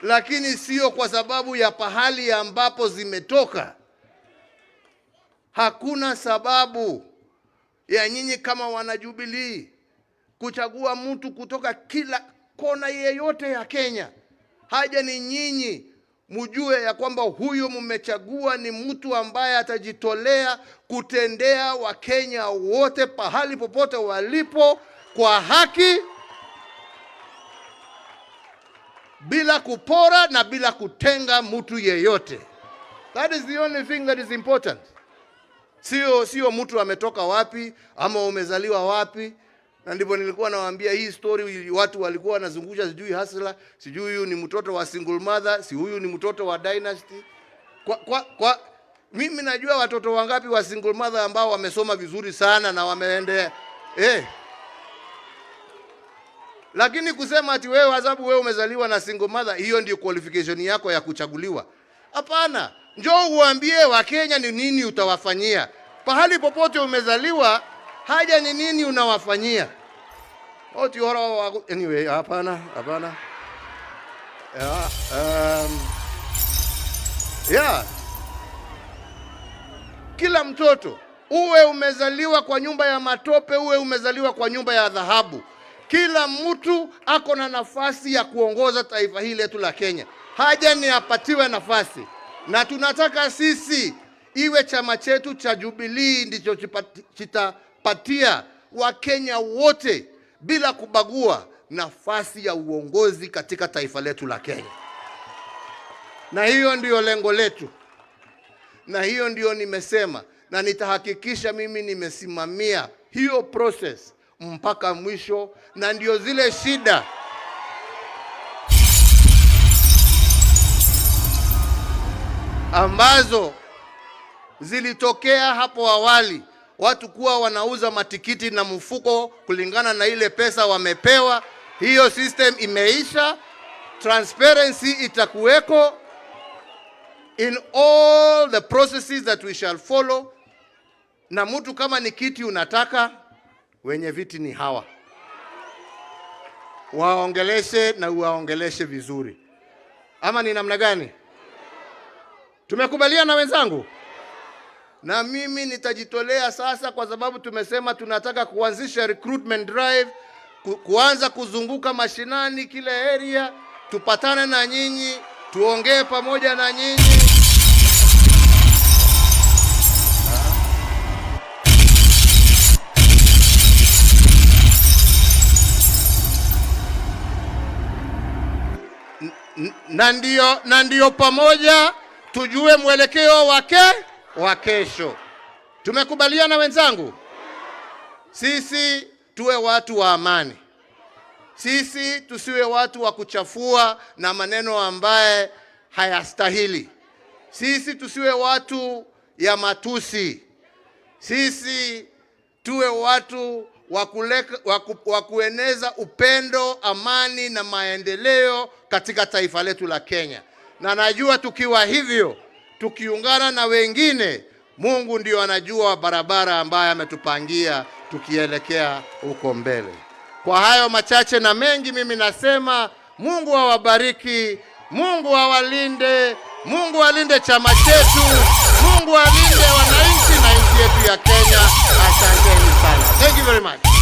lakini sio kwa sababu ya pahali ambapo zimetoka. Hakuna sababu ya nyinyi kama wanajubilii kuchagua mtu kutoka kila kona yeyote ya Kenya. Haja ni nyinyi mjue ya kwamba huyo mmechagua ni mtu ambaye atajitolea kutendea Wakenya wote pahali popote walipo kwa haki, bila kupora na bila kutenga mtu yeyote. That is the only thing that is important. Sio mtu ametoka wapi ama umezaliwa wapi. Na ndipo nilikuwa nawaambia hii story, watu walikuwa wanazungusha, sijui hustler, sijui huyu ni mtoto wa single mother, si huyu ni mtoto wa dynasty. Kwa mimi najua watoto wangapi wa single mother ambao wamesoma vizuri sana na wameendea. Lakini kusema ati wewe kwa sababu wewe umezaliwa na single mother, hiyo ndio qualification yako ya kuchaguliwa? Hapana. Njoo uambie Wakenya ni nini utawafanyia. Pahali popote umezaliwa, haja ni nini unawafanyia. Oti ora wa. Anyway, hapana, hapana. Yeah. Kila mtoto, uwe umezaliwa kwa nyumba ya matope, uwe umezaliwa kwa nyumba ya dhahabu, kila mtu ako na nafasi ya kuongoza taifa hili letu la Kenya. Haja ni apatiwe nafasi, na tunataka sisi iwe chama chetu cha Jubilee ndicho kitapatia Wakenya wote bila kubagua nafasi ya uongozi katika taifa letu la Kenya. Na hiyo ndiyo lengo letu, na hiyo ndiyo nimesema, na nitahakikisha mimi nimesimamia hiyo process mpaka mwisho, na ndio zile shida ambazo zilitokea hapo awali, watu kuwa wanauza matikiti na mfuko kulingana na ile pesa wamepewa. Hiyo system imeisha. Transparency itakuweko in all the processes that we shall follow. Na mtu kama ni kiti unataka, wenye viti ni hawa, waongeleshe na uwaongeleshe vizuri, ama ni namna gani? Tumekubaliana wenzangu? Na mimi nitajitolea sasa, kwa sababu tumesema tunataka kuanzisha recruitment drive, kuanza kuzunguka mashinani kila area, tupatane na nyinyi, tuongee pamoja na nyinyi. Na ndio pamoja tujue mwelekeo wake wa kesho. Tumekubaliana wenzangu? Sisi tuwe watu wa amani. Sisi tusiwe watu wa kuchafua na maneno ambaye hayastahili. Sisi tusiwe watu ya matusi. Sisi tuwe watu wa kueneza upendo, amani na maendeleo katika taifa letu la Kenya. Na najua tukiwa hivyo, tukiungana na wengine, Mungu ndio anajua barabara ambayo ametupangia tukielekea huko mbele. Kwa hayo machache na mengi, mimi nasema Mungu awabariki, Mungu awalinde, Mungu alinde chama chetu, Mungu alinde wananchi na nchi yetu ya Kenya. Asanteni sana. Thank you very much.